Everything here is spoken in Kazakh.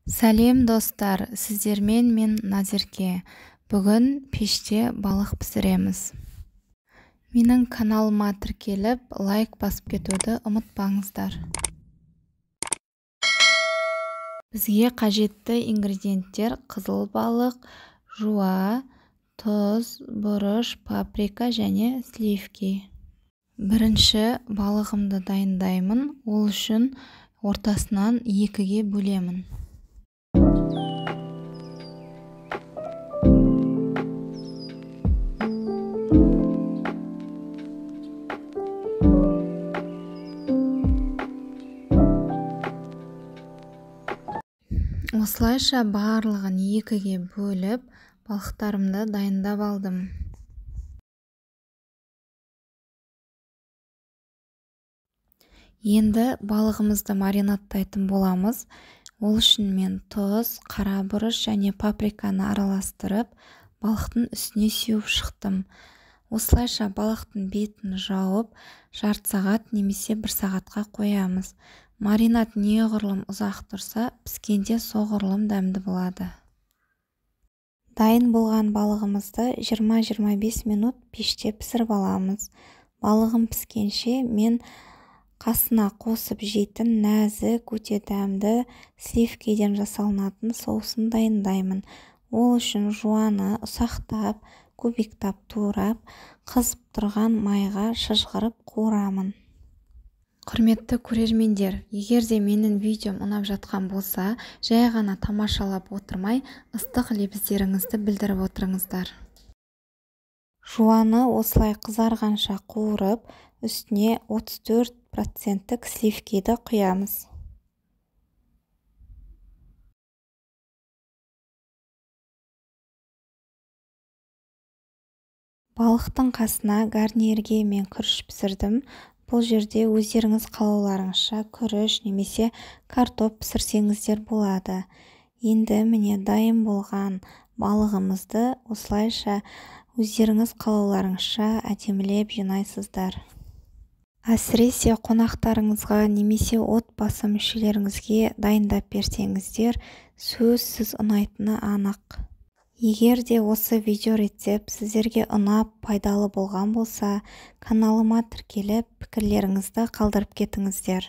Сәлем достар, сіздермен мен Назерке. Бүгін пеште балық пісіреміз. Менің каналыма тіркеліп, лайк басып кетуді ұмытпаңыздар. Бізге қажетті ингредиенттер: қызыл балық, жуа, тұз, бұрыш, паприка және сливки. Бірінші балығымды дайындаймын. Ол үшін ортасынан екіге бөлемін. Осылайша барлығын екіге бөліп, балықтарымды дайындап алдым. Енді балығымызды маринадтайтын боламыз. Ол үшін мен тұз, қара бұрыш және паприканы араластырып, балықтың үстіне сеуіп шықтым. Осылайша балықтың бетін жауып, жарты сағат немесе бір сағатқа қоямыз. Маринад неғұрлым ұзақ тұрса, піскенде соғұрлым дәмді болады. Дайын болған балығымызды 20-25 минут пеште пісіріп аламыз. Балығым піскенше мен қасына қосып жейтін нәзік, өте дәмді сливкеден жасалынатын соусын дайындаймын. Ол үшін жуаны ұсақтап, кубиктап турап, қызып тұрған майға шыжғырып қуырамын. Құрметті көрермендер, егер де менің видеом ұнап жатқан болса, жай ғана тамашалап отырмай, ыстық лебіздеріңізді білдіріп отырыңыздар. Жуаны осылай қызарғанша қуырып, үстіне 34% сливкиді құямыз. Балықтың қасына гарнирге мен күріш пісірдім. Бұл жерде өздеріңіз қалауларыңызша күріш немесе картоп пісірсеңіздер болады. Енді міне дайын болған балығымызды осылайша өздеріңіз қалауларыңызша әдемілеп жинайсыздар. Әсіресе қонақтарыңызға немесе отбасы мүшелеріңізге дайындап берсеңіздер, сөзсіз ұнайтыны анық. Егер де осы видео рецепт сіздерге ұнап, пайдалы болған болса, каналыма тіркеліп, пікірлеріңізді қалдырып кетіңіздер.